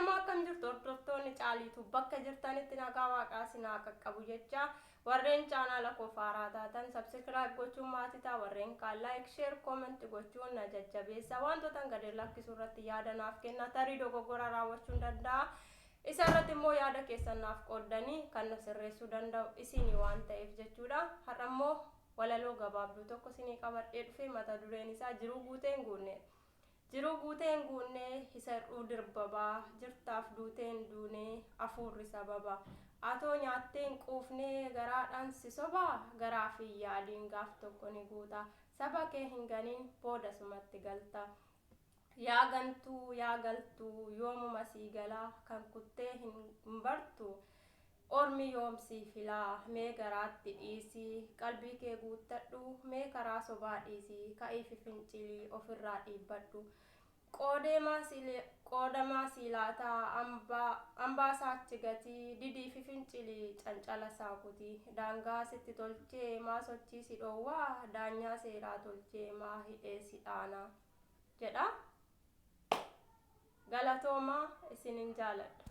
Ashamaa akkam jirtu hordoftoonni Caaliitu bakka jirtanitti nagaa waaqaa isin haa qaqqabu jecha warreen chaanaala koo faaraa taatan subscribe gochuun maatii ta'a warreen kaan like share comment gochuun na jajjabeessa wantootan gadi lakkisu irratti yaada naaf kenna tarii dogoggora raawwachuun danda'a isa irratti immoo yaada keessan naaf qooddanii kan na sirreessuu danda'u isinii waan ta'eef jechuudha har'a immoo walaloo gabaabduu tokko isinii qabadhee dhufe mata dureen isaa jiruu guuteen guunne Jiruu guutee hin guunne isa hir'uu dirbabaa Jirtaaf duutee hin duune afuurri sababa Atoo nyaattee hin quufne garaadhaan si sobaa Garaaf hin yaadiin gaaf tokko ni guuta Saba kee hin ganin booda sumatti galta Yaa gantuu yaa galtuu yoomuma sii gala Kan kuttee hin bartu Ormi yoom sii filaa mee garaatti dhiisi qalbii kee guuttadhu mee karaa sobaa dhiisi ka'iifi fincili ofirraa dhiibbadhu Qoodamaa sii laataa ambaa isaa achi gati didiifi fincili cancala isaa kuti Daangaa sitti tolchee maa sochii si dhoowwaa daanyaa seeraa tolchee maa hidhee si dhaana jedha Galatoomaa isinin jaaladha.